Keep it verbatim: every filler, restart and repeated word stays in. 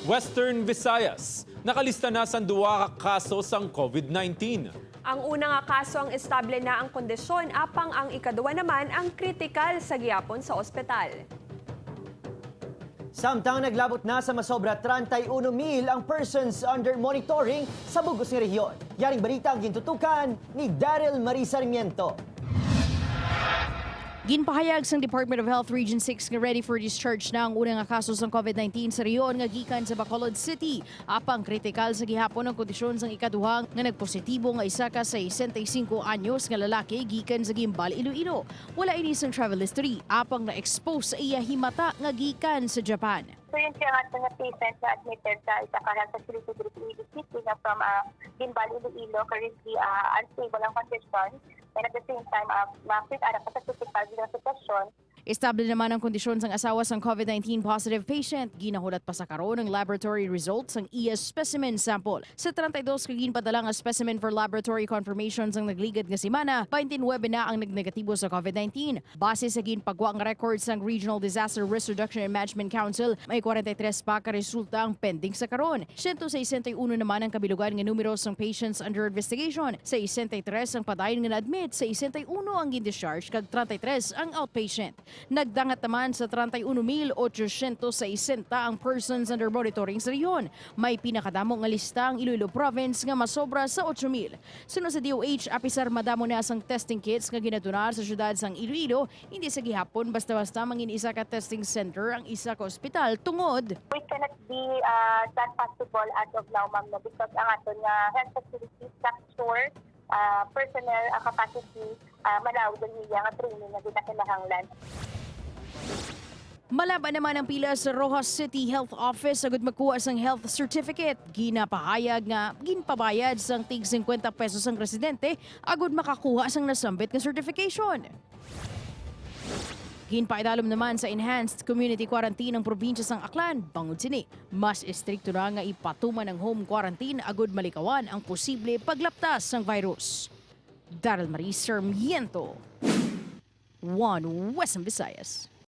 Western Visayas, nakalista na sang duha ka kaso sang COVID nineteen. Ang una nga kaso ang estable na ang kondisyon, apang ang ikaduha naman ang kritikal sa gihapon sa ospital. Samtang naglabot na sa masobra treinta y uno mil ang persons under monitoring sa bug-os nga rehiyon. Yaring balita ang gintutukan ni Daryl Marie Sarmiento. Ginpahayag sang Department of Health Region six nga ready for discharge na ang una nga kaso sang COVID nineteen sa rehiyon nga gikan sa Bacolod City. Apang kritikal sa gihapon ang kondisyon sang ikaduha nga nagpositibo nga isa ka sesenta y cinco anyos nga lalaki gikan sa Guimbal, Iloilo. Wala ini sang travel history, apang na-expose sa iya himata nga gikan sa Japan. So yun siya nga nga patient na admitted sa isa ka health facility diri sa Iloilo City nga from uh, Guimbal, Iloilo, currently uh, unstable ang condition. And at the same time, uh, ma-fit ara pa sa critical gyud ang sitwasyon. Estable naman ang kondisyon sang asawa sang COVID nineteen positive patient. Ginahulat pa sa karon ang laboratory results sang iya specimen sample. Sa treinta y dos ka ginpadala nga specimen for laboratory confirmation sang nagligad nga semana, twenty-nine na ang nagnegatibo sa COVID nineteen. Base sa ginpagwa nga record sang Regional Disaster Risk Reduction and Management Council, may kwarenta y tres pa ka resulta ang pending sa karon. Siyento sesenta y uno naman ang kabilugan nga numero sang patients under investigation. Sesenta y tres ang padayon nga na-admit, sesenta y uno ang gin-discharge, kag treinta y tres ang outpatient. Nagdangat naman sa treinta y uno mil ochocientos sesenta ang persons under monitoring sa rehiyon. May pinakadamo nga lista ang Iloilo Province nga masobra sa ocho mil. Suno sa D O H, apisar madamo na sang testing kits nga ginadonar sa siyudad sang Iloilo, hindi sa gihapon basta-basta mangin-isa ka testing center ang isa ka ospital tungod We cannot be uh, that possible as of now, ma'am, no, because ang aton nga health facilities not sure uh, personnel uh, capacity uh, malawag ang iya nga training nga ginakinahanglan. Malaba naman ang pila sa Roxas City Health Office agud magkuha sang health certificate. Ginapahayag nga ginpabayad sang tig fifty pesos ang residente agud makakuha sang nasambit nga certification. Ginpaidalom naman sa enhanced community quarantine ang probinsya sang Aklan. Bangod sini, mas estrikto na nga ipatuman ang home quarantine agud malikawan ang posible paglaptas sang virus. Daryl Marie Sarmiento, One Western Visayas.